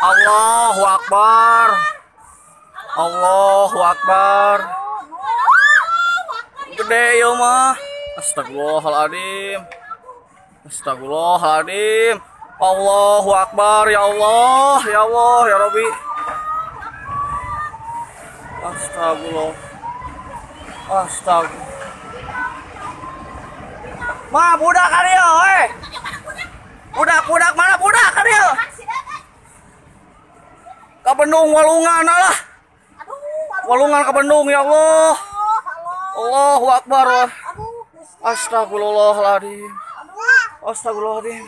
Allahu Akbar. Allahu Akbar. Gede ieu mah. Astagfirullahaladzim. Astagfirullahaladzim. Allahu Akbar, ya Allah, ya Allah, ya Rabbi. Astagfirullah. Astagfirullah. Ma budak ka dieu we. Budak-budak mana budak ka dieu? Ka Bendung Walungan lah. Walungan ka Bendung ya Allah. Allahu Akbar. Astagfirullahaladzim. Astagfirullahaladzim.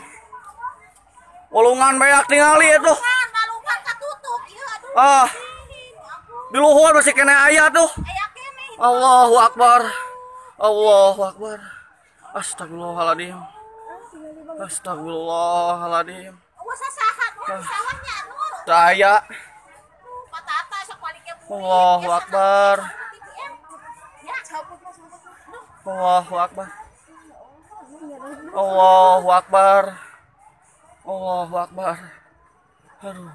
Walungan beak tingali itu. Walungan katutup ieu aduh. Ah. Di luhur masih kena aya tuh. Allahu Akbar. Allahu Akbar. Astagfirullahaladzim. Astagfirullahaladzim. Daya. Allahu Akbar. Allahu Akbar. Allahu Akbar. Allahu Akbar. Aduh.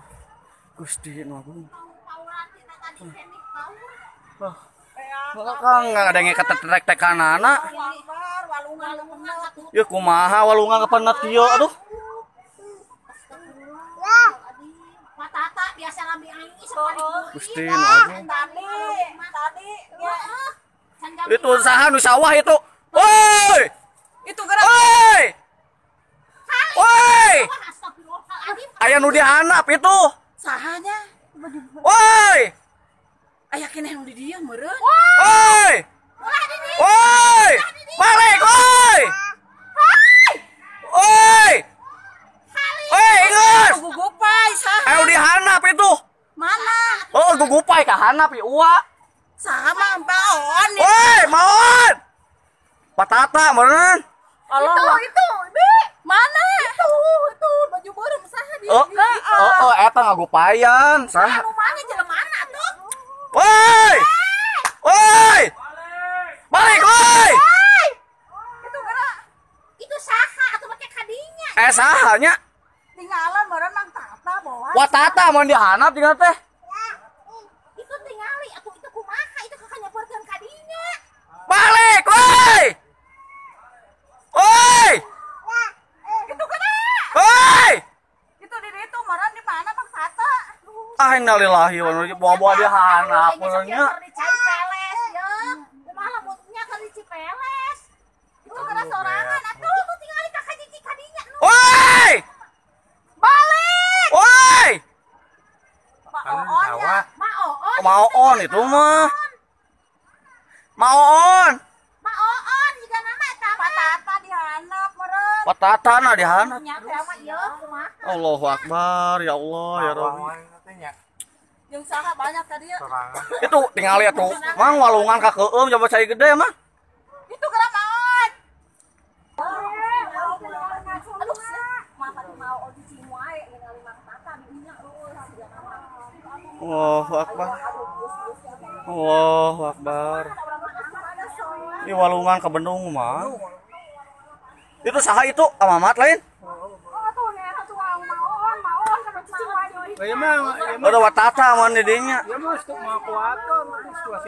Gusti nu agung. Kang nggak ada yang ketetrek-tekanana. Ya kumaha walungan kepenet kieu aduh. Gusti nu agung. Itu saha nu sawah itu. Woi. Itu gerak. Woi. Woi. Aya nu dihanap itu. Sahanya. Woi. Aya keneh nu di dieu meureun. Woi. Woi. Balik woi. Woi. Woi, geus. Gugupai saha? Aya nu dihanap itu. Mana? Oh, gugupai ka hanap ieu uwa. Saha mah maon. Woi, maon. Patata meureun. Allah. Itu, Bi. Mana? Itu baju beureum saha di. Oh, oh, eta ngagupayan saha? Anu mana jelema mana tuh? Woi! Woi! Balik woi! Itu gerak. Itu saha atuh make kadinya. Saha nya? Tinggalan meureun Mang Tata bawa. Wah, Tata mun dihanap tinggal teh. Itu tingali atuh itu kumaha itu kakak nyeporkeun kadinya. Balik woi! Woi! Itu gerak. Woi! Itu di ditu meureun di mana Mang Tata? Ah, innalillahi wa inna ilaihi bawa-bawa dia hanap meureunnya. Di Cipeles ya. Kumaha lamunnya keur di Cipeles. Itu gerak sorangan atuh. Itu tingali kakak jiji kadinya. Woi! Balik. Woi! Ma Oon ya. Ma Oon. Ma Oon itu mah. Ma Oon. Ma Oon jiga nama eta mah. Patata dihanap meureun. Patata na dihanap. Nya teh mah ieu kumaha. Allahu Akbar ya Allah ya Rabbi. Jeung saha banyak tadi ya. Itu tingali atuh. Mang walungan ka keueum coba cai gede mah. Itu geura maon. Aduh, mah mau cicing wae ningali Mang Tata di dinya eueuh siga nama. Allahu Akbar. Allahu Akbar. Ini walungan ka Bendung mah. Itu saha itu? Amamat lain? Ya mah, ada watata mun di dinya. Ya mah mah kuaton situasi.